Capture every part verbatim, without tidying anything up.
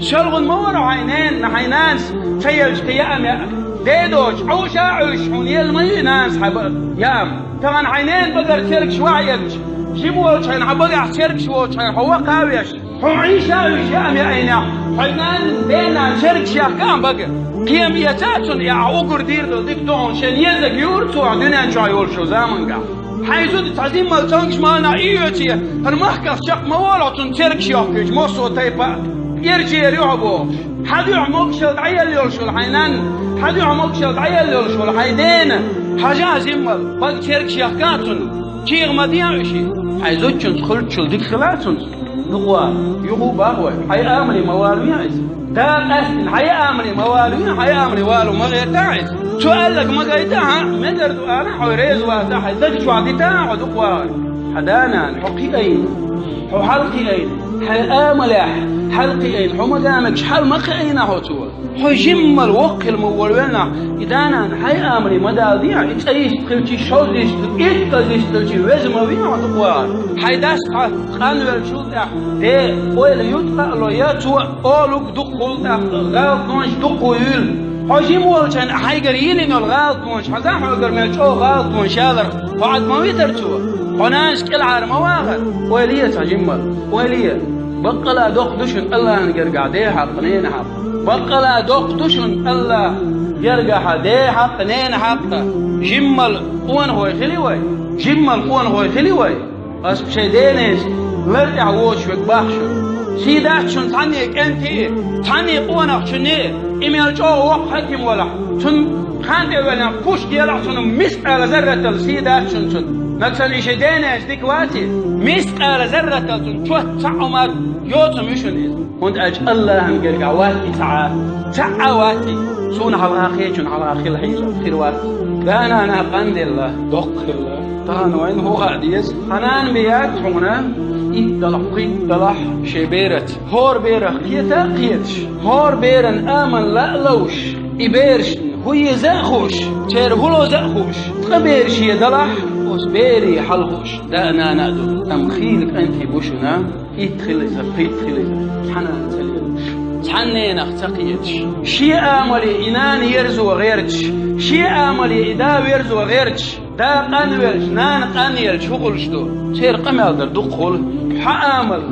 ШолгӀа ма вара хьайн ненан, хьайн нанас ца елча кхин яа меа. Дедоч, Ӏовша а Ӏуьйш, хьуна елла ма ю нанас хьан ба-, яа. Тахана хьайн ненан багара цергаш ваха эгча, жима волчу хьайн хьан багахь цергаш воцу хьайн хьо вакха а веш, хьуна Ӏийша а уьш яа меа айнехь, хьайн нанан, ден-нанан цергаш яхка а бага. Кхин а эца а цунна, и ахь угур дийр долу дика ду хьуна, шен езаг юура цо ахь дуьнен чохь йолуш йолу замангахь. Хьайн зуда цхьа жиммал цомгуш ма ванахь и оьций, хӀара махках чекх ма волахь цунна цергаш йохкуьйтуш, массо а тайпа а, ирчера юьхь а бохуш. Хьан дуьхьа могушалла дӀаелла йолуш волу хьайн нанна, хьан дуьхьа могушалла дӀаелла йолуш волу хьайн дена, хьажа а жиммал, бага цергаш яхка а цунна, чийгӀа ма дехьа уьш. Хьайн зудчунца хуьлуччул дика хила а цунна. Дукха ван, юха а бахой, хьайн амале ма валаве иза. Да къаьстина, хьайн амале ма валаве, хьайн амале вало ма гӀертахь иза. Цо аьлларг ма гайта хьан, мегар ду ала, хьо реза ваца, хьайн даг чохь дита хьо дукха вахар. Хьан да-нана хьо кхиайна, хьо хьалакхиайна, хьайн амалехь хьалакхиайна, хьо ма-, ма-, мегамегаш хьала ма кхиайна хьо цо. Хьо жиммал воккха хила ма волавеллахь, и да-нана хьайн амале ма даладехьа, и цӀа йист хилчий, шовзткъа йист хилчий, шовзткъа йист хилчий веза ма вехьа хьо дукха вахар. Хьайн дас хьан къанвеллачул тӀаьхьа де ойла юткъа а ло, я цо олуг дукха хуьлу тӀаккха, гӀалатонаш дукха юйла. Хьо жима волчу хьайна хьайгара йиллина йолу гӀалатонаш, хьан за хьоьгара мел чӀогӀа гӀалатонаш яларх, хьо Ӏад ма витара цо? Хьо нанас кӀелхьара ма вахара? Ойла е цхьа жиммал, ойла е. Баккъала доккха ду шуна Аллахьан гергахь ден хьакъ, ненан хьакъ. Баккъала доккха ду шуна Аллахьан гергахь ден хьакъ, ненан хьакъ. Жиммал къонахой хили вай. Жиммал къонахой хили вай. Ас шайн денанца лар тӀехь воцуш верг боху шуна. Сий дац шуна цхьанне кӀентий, цхьанне къонахчунний, и мел чӀогӀа воккха хьаькам валахь, цунна хан тӀе ваьллехь куш делахь цунна, мискъала зарратал сий дац шуна цунна. Нагахь санна и шайн денанца дика ваций, мискъала зарратал цунна чот цхьаъ а ма йоцу ма ю шуна иза. ХӀунда аьлча Аллахьан гергахь вац и цхьа а, цхьа а вац и. Суна хьалха кхечунна хьалха хила хьийза, хир вац. Да-нана къанделла, доккха хилла. Тахана вайна хӀун хаа деза? Хьан нана бен яц хьуна, итт далахь, пхийтта далахь шен бераца. ХӀора берах кхета а кхеташ, хӀора беран амал ла а ловш, и берашна хӀун еза а хууш, церан хӀун лоза а хууш, ткъа бер шен далахь, оцу берийн хьал хууш да а, нана а ду. Амма хийла кӀентий бу шуна, итт хила иза, пхийтта хила иза, цхьана а ца лелаш, цхьана ненах ца кхеташ, шен амале и нана ерзо гӀерташ, шен амале и да верзо гӀерташ, да къанвелча, нана къанъелча хӀун хуьлуш ду? Церан къамел дар дукха хуьлу. Хьан амал,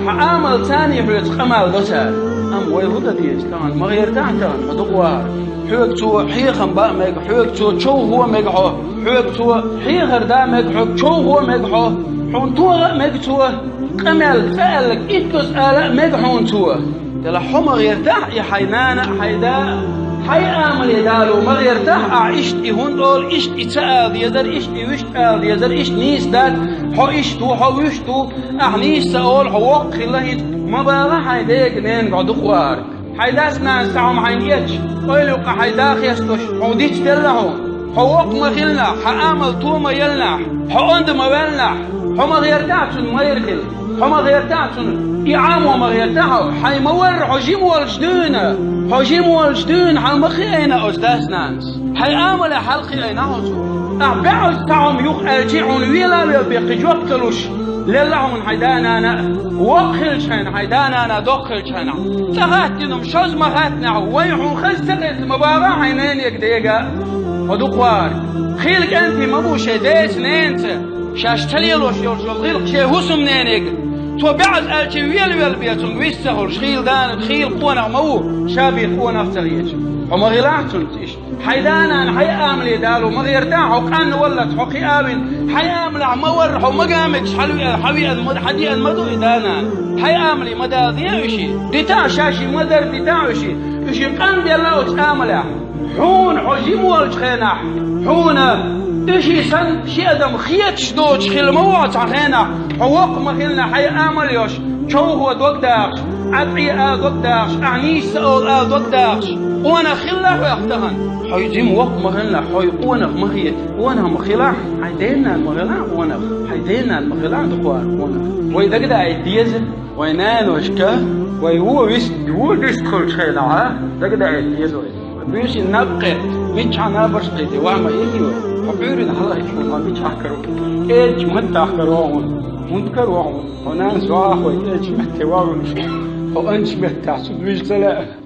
хьан амал царний хьоьца къамел до цара. Амма вай хӀун дан деза тахана? Ма гӀертахь тахана, хьо дукха вахар. Хьоьга цо хьехам бан а мега, хьоьга цо човхо а мега хьо, хьоьга цо хьехар дан а мега, хьоьга човхо а мега хьо, хьуна тоха а мега цо, къамел цкъа аьлларг итт доз ала а мега хьуна цо. Делахь хьо ма гӀертахь и хьайн нана а, хьайн да а, хьайн амале дало ма гӀертахь, ахь иштта и хӀунда олу, иштта и ца ала дезара, иштта и вуьшта ала дезара, иштта нийса дац, хьо иштта ву, хьо вуьшта ву, ахь нийса ца олу, хьо воккха хилла хӀинца, ма бала хьайн дега, ненаго дукха вахар. Хьайн дас-нанас цхьа хӀума хьайна эцча, ойла юккъехь хьайн да хестош, хьуна дицделла хьуна. Хьо воккха ма хилинехь, хьан амал то ма еллинехь, хьо онда ма ваьллинехь, хьо ма гӀертахь цунна майра хила, хьо ма гӀертахь цунна и Ӏамо ма гӀертахь хьо, хьайн ма варра хьо жима волчу дуьйна, хьо жима волчу дуьйна хьан ма кхиайна оцу дас-нанас. Хьайн амале хьалакхиайна хьо цо. Ахь баьӀаза цхьа хӀума юха аьлчий хьуна вела а велла бен кхин жоп ца луш, лелла хьуна хьайн да-нана а, воккха хилча хьайна хьайн да-нана доккха хилча хьайна. ЦӀа хаттина хӀума шозза ма хаттинехь, вай хьуна хаза ца хеза ма бала хьайн ненега дега. Хьо дукха вахар. Хийла кӀентий ма бу шайн деца, ненаца, шаьш ца лелош йолуш йолу гӀиллакх шен хӀусамненега. Цо баьӀаза аьлча велавелла бен цунга вист ца хуьлуш, хийла дана, хийла къонах ма ву, ша бен къонах ца хеташ. Хьо ма гӀилахь цунца иштта. Хьайн да-нана хьайн амале дало ма гӀертахь, хьо къанна валлалц хьо кхиавина, хьайн амалехь ма варра хьо мага мегаш хьалавеана, хьан веана ма, хьан деана ма ду и да-нана. Хьайн амале ма дала де уьший. Дитахь шаьш и ма-дарра дитахь уьший. Уьший къанделла оцу амалехь. Хьуна хьо жима волчу хенахь, хьуна уьший санна ши адам хеташ доцуш хила ма ву хьо цхьа хенахь, хьо воккха ма хилинехь хьайн амал йолуш, човхо дог дахаш, Ӏад Ӏе а дог дахаш, ахь нийса ца олу ала дог дахаш. Къонах хилла хьоьх тахана. Хьо жима воккха ма хилинехь, хьо къонах ма хета. Къонах ма хилахь, хьайн ден-нана ма хилахь къонах, хьайн ден-нана ма хилахь дукха вахар къонах. Вай дагадаийта деза, вайн наношка, вай вон вист, вон вист хуьлучу хенахь, дагадаийта деза вай. Буьйсанна наб кхетта, миччахьа набарш кхетта, ваха ма ийти вай. Хьо Ӏуьйранна хьалаайча хьуна, хьо миччахьа каро? КӀелачу маттахь каро хьуна. ХӀунда каро хьуна? Хьо нанас вахахой кӀелачу матте вахана. Анча меттехь цу вижа ца лаьа.